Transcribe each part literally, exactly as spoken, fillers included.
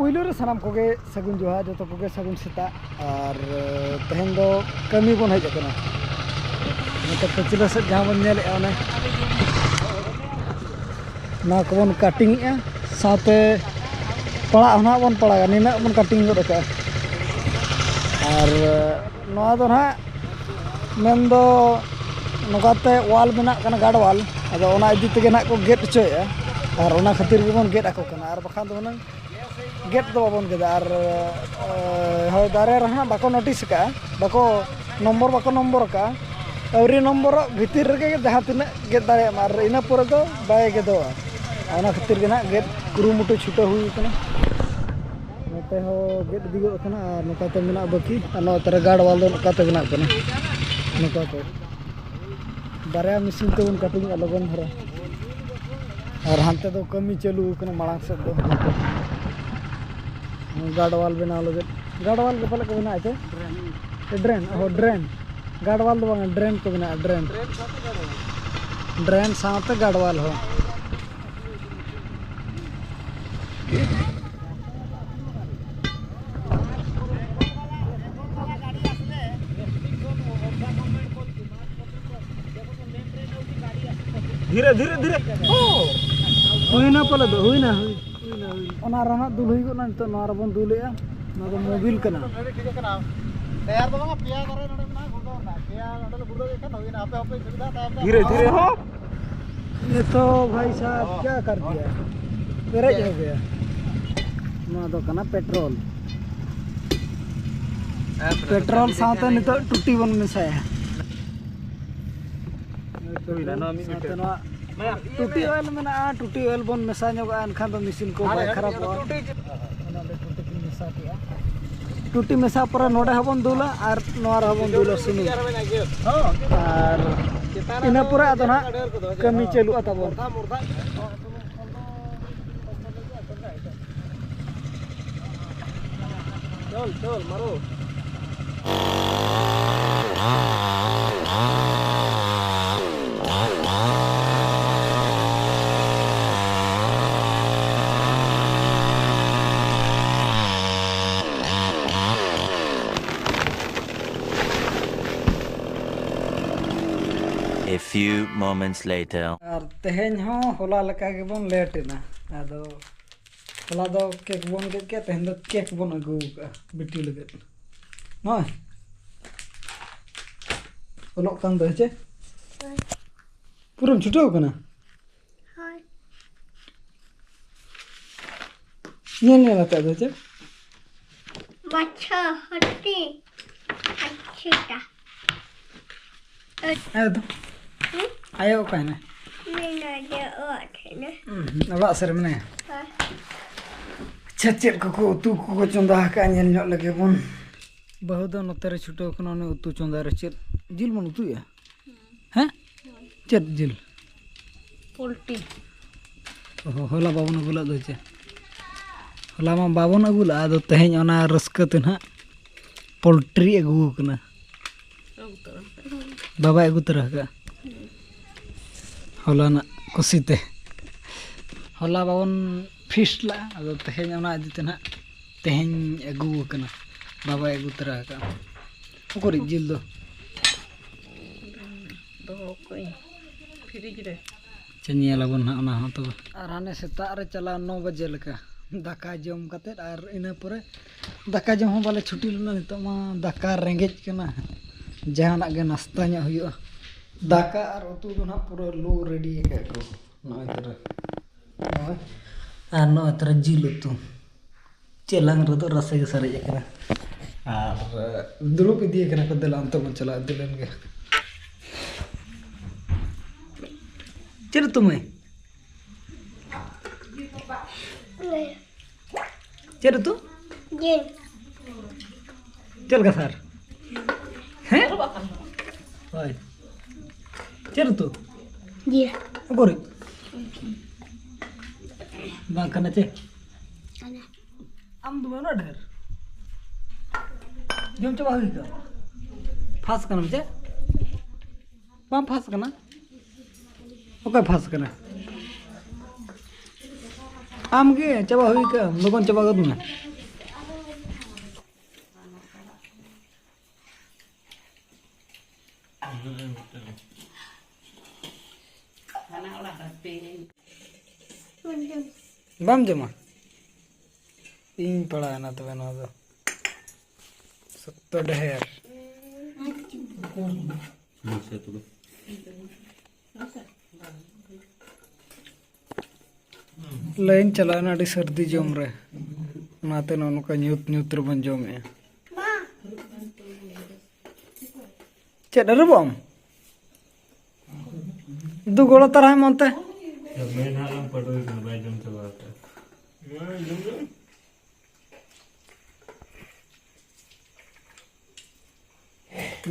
ᱯᱩᱭᱞᱩ ᱨᱮ ᱥᱟᱱᱟᱢ ᱠᱚᱜᱮ ᱥᱟᱹᱜᱩᱱ ᱡᱚᱦᱟᱨ, ᱡᱚᱛᱚ ᱠᱚᱜᱮ ᱥᱟᱹᱜᱩᱱ ᱥᱮᱛᱟᱜ᱾ ᱟᱨ ᱛᱮᱦᱮᱧ ᱫᱚ ᱠᱟᱹᱢᱤ ᱵᱚᱱ ᱦᱮᱡ ᱟᱠᱟᱱᱟ᱾ ᱱᱚᱛᱮ ᱯᱟᱹᱪᱷᱞᱟᱹ ᱥᱮᱫ ᱡᱟᱦᱟᱸ ᱵᱚᱱ ᱧᱮᱞᱮᱫᱼᱟ, ᱚᱱᱮ ᱱᱚᱣᱟ ᱠᱚᱵᱚᱱ ᱠᱟᱴᱤᱝ ᱮᱜᱼᱟ, ᱥᱟᱶᱛᱮ ᱯᱟᱲᱟᱜ ᱦᱚᱸ ᱱᱟᱦᱟᱜ ᱵᱚᱱ ᱯᱟᱲᱟᱜᱟ, ᱱᱤᱱᱟᱹᱜ ᱵᱚᱱ ᱠᱟᱴᱤᱝ ᱜᱚᱫ ᱟᱠᱟᱫᱼᱟ᱾ ᱟᱨ ᱱᱚᱣᱟ ᱫᱚ ᱱᱟᱦᱟᱜ ᱢᱮᱱᱫᱚ ᱱᱚᱝᱠᱟᱛᱮ ᱣᱟᱞ ᱵᱮᱱᱟᱜ ᱠᱟᱱᱟ, ᱜᱟᱰ ᱣᱟᱞ᱾ ᱟᱫᱚ ᱚᱱᱟ ᱤᱫᱤ ᱛᱮᱜᱮ ᱱᱟᱦᱟᱜ ᱠᱚ ᱜᱮᱫ ᱦᱚᱪᱚᱭᱮᱫᱼᱟ, ᱟᱨ ᱚᱱᱟ ᱠᱷᱟᱹᱛᱤᱨ ᱜᱮᱵᱚᱱ ᱜᱮᱫ ᱟᱠᱚ ᱠᱟᱱᱟ, ᱟᱨ ᱵᱟᱠᱷᱟᱱ ᱫᱚ ᱦᱩᱱᱟᱹᱝ ᱜᱮᱫ ᱫᱚ ᱵᱟᱵᱚᱱ ᱜᱮᱫᱟ᱾ ᱟᱨ ᱦᱳᱭ, ᱫᱟᱨᱮ ᱨᱮᱦᱚᱸ ᱵᱟᱠᱚ ᱱᱳᱴᱤᱥ ᱟᱠᱟᱫᱼᱟ, ᱵᱟᱠᱚ ᱱᱚᱢᱵᱚᱨ ᱵᱟᱠᱚ ᱱᱚᱢᱵᱚᱨ ᱟᱠᱟᱫᱼᱟ᱾ ᱟᱹᱣᱨᱤ ᱱᱚᱢᱵᱚᱨᱚᱜ ᱵᱷᱤᱛᱤᱨ ᱨᱮᱜᱮ ᱡᱟᱦᱟᱸ ᱛᱤᱱᱟᱹᱜ ᱜᱮᱫ ᱫᱟᱲᱮᱭᱟᱜ ᱢᱟ, ᱟᱨ ᱤᱱᱟᱹ ᱯᱚᱨᱮ ᱫᱚ ᱵᱟᱭ ᱜᱮᱫᱚᱜᱼᱟ᱾ ᱚᱱᱟ ᱠᱷᱟᱹᱛᱤᱨ ᱜᱮ ᱱᱟᱦᱟᱜ ᱜᱮᱫ ᱠᱩᱨᱩᱢᱩᱴᱩ ᱪᱷᱩᱴᱟᱹᱣ ᱦᱩᱭ ᱟᱠᱟᱱᱟ᱾ ᱱᱚᱛᱮ ᱦᱚᱸ ᱜᱮᱫ ᱤᱫᱤ ᱜᱚᱫ ᱟᱠᱟᱱᱟ, ᱟᱨ ᱱᱚᱝᱠᱟᱛᱮ ᱢᱮᱱᱟᱜ ᱵᱟᱹᱠᱤ, ᱟᱨ ᱱᱚᱛᱮ ᱨᱮ ᱜᱟᱲ ᱣᱟᱞ ᱫᱚ ᱱᱚᱝᱠᱟᱛᱮ ᱵᱮᱱᱟᱜ ᱠᱟᱱᱟ, ᱱᱚᱝᱠᱟᱛᱮ᱾ ᱵᱟᱨᱭᱟ ᱢᱮᱥᱤᱱ ᱛᱮᱵᱚᱱ ᱠᱟᱴᱤᱝ ᱮᱫᱼᱟ ᱞᱚᱜᱚᱱ ᱫᱷᱟᱨᱟ᱾ ᱟᱨ ᱦᱟᱱᱛᱮ ᱫᱚ ᱠᱟᱹᱢᱤ ᱪᱟᱹᱞᱩ ᱟᱠᱟᱱᱟ ᱢᱟᱲᱟᱝ ᱥᱮᱫ ᱫᱚ᱾ ᱜᱟᱰᱣᱟᱞ ᱵᱮᱱᱟᱣ ᱞᱟᱹᱜᱤᱫ᱾ ᱜᱟᱰᱣᱟᱞ ᱜᱮ ᱯᱟᱞᱮ ᱠᱚ ᱵᱮᱱᱟᱣ ᱮᱫ ᱛᱮ? ᱰᱨᱮᱱ᱾ ᱚ, ᱰᱨᱮᱱ᱾ ᱜᱟᱰᱣᱟᱞ ᱫᱚ ᱵᱟᱝ, ᱰᱨᱮᱱ ᱠᱚ ᱵᱮᱱᱟᱣᱟ, ᱰᱨᱮᱱ᱾ ᱰᱨᱮᱱ ᱥᱟᱶᱛᱮ ᱜᱟᱰᱣᱟᱞ᱾ ᱰᱨᱮᱱ ᱥᱟᱶᱛᱮ ᱜᱟᱰᱣᱟᱞ ᱦᱚᱸ᱾ ᱫᱷᱤᱨᱮ, ᱫᱷᱤᱨᱮ, ᱫᱷᱤᱨᱮ᱾ ᱦᱩᱭᱱᱟ ᱯᱟᱞᱮ ᱫᱚ, ᱦᱩᱭᱱᱟ, ᱦᱩᱭ, ᱦᱩᱭᱱᱟ, ᱦᱩᱭᱱᱟ᱾ ᱚᱱᱟ ᱨᱮ ᱦᱟᱸᱜ ᱫᱩᱞ ᱦᱩᱭ ᱜᱚᱫ ᱱᱟ, ᱱᱤᱛᱚᱜ ᱱᱚᱣᱟ ᱨᱮᱵᱚᱱ ᱫᱩᱞᱮᱜᱼᱟ᱾ ᱱᱚᱣᱟ ᱫᱚ ᱢᱳᱵᱤᱞ ᱠᱟᱱᱟ᱾ ᱱᱚᱰᱮ ᱴᱷᱤᱠ ᱟᱠᱟᱱᱟ᱾ ᱛᱮᱭᱟᱨ ᱫᱚ ᱵᱟᱝᱟ, ᱯᱮᱭᱟ ᱫᱟᱨᱮ ᱱᱚᱰᱮ ᱢᱮᱱᱟᱜᱼᱟ, ᱜᱩᱲᱫᱟᱹᱣ ᱨᱮᱱᱟᱜ᱾ ᱯᱮᱭᱟ ᱱᱚᱰᱮ ᱞᱮ ᱜᱩᱲᱫᱟᱹᱣ ᱠᱮᱫ ᱠᱷᱟᱱ ᱦᱩᱭᱱᱟ, ᱟᱯᱮ ᱦᱚᱸᱯᱮ ᱥᱩᱵᱤᱫᱷᱟ, ᱛᱟᱭᱚᱢ ᱛᱮ ᱫᱷᱤᱨᱮ, ᱫᱷᱤᱨᱮ ᱦᱚᱸ᱾ ये तो भाई साहब क्या कर दिया, ᱯᱮᱨᱮᱡ ᱦᱚ ᱜᱮᱭᱟ᱾ ᱱᱚᱣᱟ ᱫᱚ ᱠᱟᱱᱟ ᱯᱮᱴᱨᱳᱞ᱾ ᱯᱮᱴᱨᱳᱞ ᱥᱟᱶᱛᱮ ᱱᱤᱛᱚᱜ ᱴᱩᱴᱤ ᱵᱚᱱ ᱢᱮᱥᱟᱭᱟ᱾ ᱦᱩᱭᱱᱟ, ᱱᱚᱣᱟ ᱢᱤᱫ ᱥᱟᱶᱛᱮ ᱞᱤᱴᱟᱨ᱾ ᱱᱚᱣᱟ ᱴᱩᱴᱤ ᱚᱭᱮᱞ ᱢᱮᱱᱟᱜᱼᱟ, ᱴᱩᱴᱤ ᱚᱭᱮᱞ ᱵᱚᱱ ᱢᱮᱥᱟ ᱧᱚᱜᱟ, ᱮᱱᱠᱷᱟᱱ ᱫᱚ ᱢᱮᱥᱤᱱ ᱠᱚ ᱵᱟᱭ ᱠᱷᱟᱨᱟᱯᱚᱜᱼᱟ᱾ ᱚᱱᱟ ᱫᱚ ᱴᱩᱴᱤ ᱠᱚᱧ ᱢᱮᱥᱟ ᱠᱮᱜᱼᱟ᱾ ᱴᱩᱴᱤ ᱢᱮᱥᱟ ᱯᱚᱨᱮ ᱱᱚᱰᱮ ᱦᱚᱸᱵᱚᱱ ᱫᱩᱞᱟ ᱟᱨ ᱱᱚᱣᱟ ᱨᱮᱦᱚᱸ ᱵᱚᱱ ᱫᱩᱞᱟ ᱥᱩᱱᱩᱢ᱾ ᱟᱨ ᱤᱱᱟᱹ ᱯᱚᱨᱮ ᱟᱫᱚ ᱱᱟᱦᱟᱜ ᱠᱟᱹᱢᱤ ᱪᱟᱹᱞᱩᱜᱼᱟ ᱛᱟᱵᱚᱱ᱾ ᱪᱚᱞ, ᱪᱚᱞ, ᱢᱟᱨᱳ᱾ A few moments later. ᱟᱨ ᱛᱮᱦᱮᱧ ᱦᱚᱸ ᱦᱚᱞᱟ ᱞᱮᱠᱟ ᱜᱮᱵᱚᱱ ᱞᱮᱴ ᱮᱱᱟ᱾ ᱟᱫᱚ ᱦᱚᱞᱟ ᱫᱚ ᱠᱮᱠ ᱵᱚᱱ ᱜᱮᱫ ᱠᱮᱫ, ᱛᱮᱦᱮᱧ ᱫᱚ ᱠᱮᱠ ᱵᱚᱱ ᱟᱹᱜᱩ ᱟᱠᱟᱫᱼᱟ ᱵᱤᱴᱤ ᱞᱟᱹᱜᱤᱫ᱾ ᱱᱚᱜᱼᱚᱭ ᱚᱞᱚᱜ ᱠᱟᱱ ᱫᱚ, ᱦᱮᱸ ᱪᱮ? ᱯᱩᱨᱟᱹᱢ ᱪᱷᱩᱴᱟᱹᱣ ᱠᱟᱱᱟ? ᱦᱳᱭ᱾ ᱧᱮᱞ ᱧᱮᱞ ᱟᱛᱮ ᱫᱚ ᱪᱮᱫ? ᱵᱟᱪᱷᱟ ᱦᱟᱹᱛᱤ᱾ ᱟᱪᱪᱷᱟ᱾ ᱟᱭᱳ ᱫᱚ? ᱦᱩᱸ? ᱟᱭᱳ ᱚᱠᱟᱭᱮᱱᱟᱭ? ᱢᱮᱱᱟᱭᱟ ᱚᱲᱟᱜ ᱴᱷᱮᱱ᱾ ᱦᱩᱸ, ᱚᱲᱟᱜ ᱥᱮᱫ ᱨᱮ ᱢᱮᱱᱟᱭᱟ? ᱦᱳᱭ᱾ ᱟᱪᱪᱷᱟ, ᱪᱮᱫ ᱠᱚᱠᱚ ᱩᱛᱩ ᱠᱚᱠᱚ ᱪᱚᱸᱫᱟ ᱟᱠᱟᱫᱼᱟ, ᱧᱮᱞ ᱧᱚᱜ ᱞᱮᱜᱮ ᱵᱚᱱ᱾ ᱵᱟᱹᱦᱩ ᱫᱚ ᱱᱚᱛᱮ ᱨᱮ ᱪᱷᱩᱴᱟᱹᱣ ᱠᱟᱱᱟ ᱩᱱᱤ ᱩᱛᱩ ᱪᱚᱸᱫᱟ ᱨᱮ᱾ ᱪᱮᱫ ᱡᱤᱞ ᱵᱚᱱ ᱩᱛᱩᱭᱟ? ᱦᱮᱸ? ᱪᱮᱫ ᱡᱤᱞ? ᱯᱳᱞᱴᱤ᱾ ᱚ, ᱦᱚᱞᱟ ᱵᱟᱵᱚᱱ ᱟᱹᱜᱩ ᱞᱮᱫ ᱫᱚ ᱪᱮ? ᱦᱚᱞᱟ ᱢᱟ ᱵᱟᱵᱚᱱ ᱟᱹᱜᱩ ᱞᱮᱫᱼᱟ, ᱟᱫᱚ ᱛᱮᱦᱮᱧ ᱚᱱᱟ ᱨᱟᱹᱥᱠᱟᱹ ᱛᱮ ᱱᱟᱦᱟᱜ ᱯᱳᱞᱴᱨᱤ ᱟᱹᱜᱩ ᱟᱠᱟᱱᱟ᱾ ᱟᱹᱜᱩ ᱛᱚᱨᱟ᱾ ᱵᱟᱵᱟᱭ ᱟᱹᱜᱩ ᱛᱚᱨᱟ ᱟᱠᱟᱫᱼᱟ᱾ ᱦᱚᱞᱟᱱᱟᱜ ᱠᱩᱥᱤᱛᱮ᱾ ᱦᱚᱞᱟ ᱵᱟᱵᱚᱱ ᱯᱷᱤᱥᱴ ᱞᱮᱫᱼᱟ, ᱟᱫᱚ ᱛᱮᱦᱮᱧ ᱚᱱᱟ ᱤᱫᱤ ᱛᱮ ᱱᱟᱦᱟᱜ ᱛᱮᱦᱮᱧ ᱟᱹᱜᱩ ᱟᱠᱟᱱᱟ, ᱵᱟᱵᱟᱭ ᱟᱹᱜᱩ ᱛᱚᱨᱟ ᱟᱠᱟᱫᱼᱟ᱾ ᱚᱠᱚᱨᱤᱡ ᱡᱤᱞ ᱫᱚ? ᱫᱚᱦᱚ ᱠᱟᱜ ᱟᱹᱧ ᱯᱷᱨᱤᱡᱽ ᱨᱮ᱾ ᱪᱮ, ᱧᱮᱞ ᱟᱵᱚᱱ ᱱᱟᱦᱟᱜ ᱚᱱᱟ ᱦᱚᱸ ᱛᱚᱵᱮ᱾ ᱟᱨ ᱦᱟᱱᱮ ᱥᱮᱛᱟᱜ ᱨᱮ ᱪᱟᱞᱟᱣ ᱱᱚ ᱵᱟᱡᱮ ᱞᱮᱠᱟ ᱫᱟᱠᱟ ᱡᱚᱢ ᱠᱟᱛᱮᱫ, ᱟᱨ ᱤᱱᱟᱹ ᱯᱚᱨᱮ ᱫᱟᱠᱟ ᱡᱚᱢ ᱦᱚᱸ ᱵᱟᱞᱮ ᱪᱷᱩᱴᱤ ᱞᱮᱱᱟ᱾ ᱱᱤᱛᱚᱜ ᱢᱟ ᱫᱟᱠᱟ ᱨᱮᱸᱜᱮᱡ ᱠᱟᱱᱟ, ᱡᱟᱦᱟᱱᱟᱜ ᱜᱮ ᱱᱟᱥᱛᱟ ᱧᱚᱜ ᱦᱩᱭᱩᱜᱼᱟ᱾ ᱫᱟᱠᱟ ᱟᱨ ᱩᱛᱩ ᱫᱚ ᱱᱟᱦᱟᱜ ᱯᱩᱨᱟᱹ ᱞᱩ ᱨᱮᱰᱤ ᱟᱠᱟᱫ ᱠᱚ ᱱᱚᱜᱼᱚᱭ ᱛᱚᱨᱟ᱾ ᱱᱚᱜᱼᱚᱭ᱾ ᱟᱨ ᱱᱚᱜᱼᱚᱭ ᱛᱚᱨᱟ ᱡᱤᱞ ᱩᱛᱩ᱾ ᱪᱮᱞᱟᱝ ᱨᱮᱫᱚ ᱨᱟᱥᱮ ᱜᱮ ᱥᱟᱨᱮᱡ ᱟᱠᱟᱱᱟ᱾ ᱟᱨ ᱫᱩᱲᱩᱵ ᱤᱫᱤ ᱟᱠᱟᱱᱟ ᱠᱚ, ᱫᱮᱞᱟ ᱚᱱᱛᱮ ᱵᱚᱱ ᱪᱟᱞᱟᱣ ᱤᱫᱤ ᱞᱮᱱ ᱜᱮ᱾ ᱪᱮᱫ ᱩᱛᱩ ᱢᱟᱹᱭ? ᱪᱮᱫ ᱩᱛᱩ? ᱡᱤᱞ᱾ ᱪᱮᱫ ᱞᱮᱠᱟ ᱥᱟᱨ? ᱦᱮᱸ? ᱦᱳᱭ᱾ ᱪᱮᱫ ᱩᱛᱩ? ᱡᱤᱞ᱾ ᱚᱠᱚᱨᱤᱡ? ᱵᱟᱝ ᱠᱟᱱᱟ ᱪᱮ? ᱠᱟᱱᱟ᱾ ᱟᱢ ᱫᱚ ᱩᱱᱟᱹᱜ ᱰᱷᱮᱨ? ᱡᱚᱢ ᱪᱟᱵᱟ ᱦᱩᱭ ᱠᱟᱱᱟ? ᱯᱷᱟᱥ ᱠᱟᱱᱟᱢ ᱪᱮ? ᱵᱟᱢ ᱯᱷᱟᱥ ᱠᱟᱱᱟ? ᱚᱠᱚᱭ ᱯᱷᱟᱥ ᱠᱟᱱᱟ? ᱟᱢ ᱜᱮ ᱪᱟᱵᱟ ᱦᱩᱭ ᱠᱟᱱ, ᱞᱚᱜᱚᱱ ᱪᱟᱵᱟ ᱜᱚᱫ ᱢᱮ᱾ ᱵᱟᱢ ᱡᱚᱢᱟ? ᱤᱧ ᱯᱟᱲᱟᱣᱮᱱᱟ ᱛᱚᱵᱮ ᱱᱚᱣᱟ ᱫᱚ᱾ ᱥᱚᱠᱛᱚ ᱰᱷᱮᱨ᱾ ᱢᱟᱥᱮ ᱛᱚᱵᱮ᱾ ᱞᱟᱭᱤᱱ ᱪᱟᱞᱟᱣᱮᱱᱟ ᱟᱹᱰᱤ ᱥᱟᱹᱨᱫᱤ ᱡᱚᱢ ᱨᱮ, ᱚᱱᱟᱛᱮ ᱱᱚᱜᱼᱚ ᱱᱚᱝᱠᱟ ᱧᱩᱛ ᱧᱩᱛ ᱨᱮᱵᱚᱱ ᱡᱚᱢᱮᱜᱼᱟ᱾ ᱪᱮᱫ ᱟᱹᱨᱩᱵᱚᱜ ᱟᱢ? ᱫᱩ ᱜᱚᱲᱚ ᱛᱟᱨᱟᱭ ᱢᱮ ᱚᱱᱛᱮ᱾ ᱢᱮᱱ ᱦᱟᱸᱜ ᱞᱟᱝ ᱯᱟᱹᱰᱩᱭ ᱠᱟᱱᱟ, ᱵᱟᱭ ᱡᱚᱢ ᱪᱟᱵᱟ ᱟᱠᱟᱫ᱾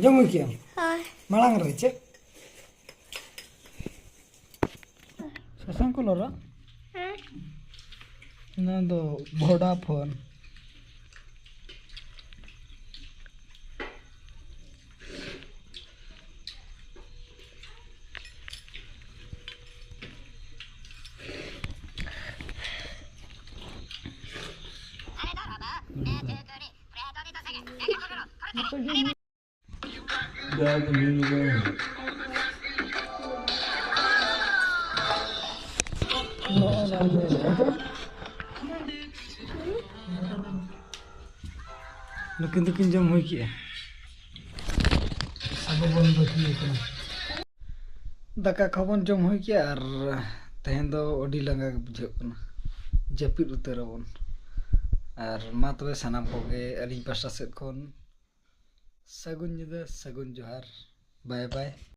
ᱡᱚᱢ ᱦᱩᱭ ᱠᱮᱜᱼᱟᱢ? ᱦᱳᱭ᱾ ᱢᱟᱲᱟᱝ ᱨᱮ ᱪᱮᱫ? ᱥᱟᱥᱟᱝ ᱠᱚᱞᱚᱨ ᱟᱜ? ᱦᱮᱸ᱾ ᱚᱱᱟ ᱫᱚ ᱵᱷᱳᱰᱟᱯᱷᱳᱱ᱾ ᱱᱩᱠᱤᱱ ᱫᱚᱠᱤᱱ ᱡᱚᱢ ᱦᱩᱭ ᱠᱮᱜᱼᱟ᱾ ᱟᱵᱚ ᱵᱚᱱ ᱵᱟᱹᱠᱤ ᱟᱠᱟᱱᱟ᱾ ᱫᱟᱠᱟ ᱠᱚᱦᱚᱸ ᱵᱚᱱ ᱡᱚᱢ ᱦᱩᱭ ᱠᱮᱜᱼᱟ ᱟᱨ ᱛᱮᱦᱮᱧ ᱫᱚ ᱟᱹᱰᱤ ᱞᱟᱸᱜᱟ ᱜᱮ ᱵᱩᱡᱷᱟᱹᱜ ᱠᱟᱱᱟ᱾ ᱡᱟᱹᱯᱤᱫ ᱩᱛᱟᱹᱨ ᱟᱵᱚᱱ᱾ ᱟᱨ ᱢᱟ ᱛᱚᱵᱮ ᱥᱟᱱᱟᱢ ᱠᱚᱜᱮ ᱟᱹᱞᱤᱧ ᱯᱟᱥᱴᱟ ᱥᱮᱫ ᱠᱷᱚᱱ ᱥᱟᱹᱜᱩᱱ ᱧᱤᱫᱟᱹ, ᱥᱟᱹᱜᱩᱱ ᱡᱚᱦᱟᱨ᱾ ᱵᱟᱭ ᱵᱟᱭ᱾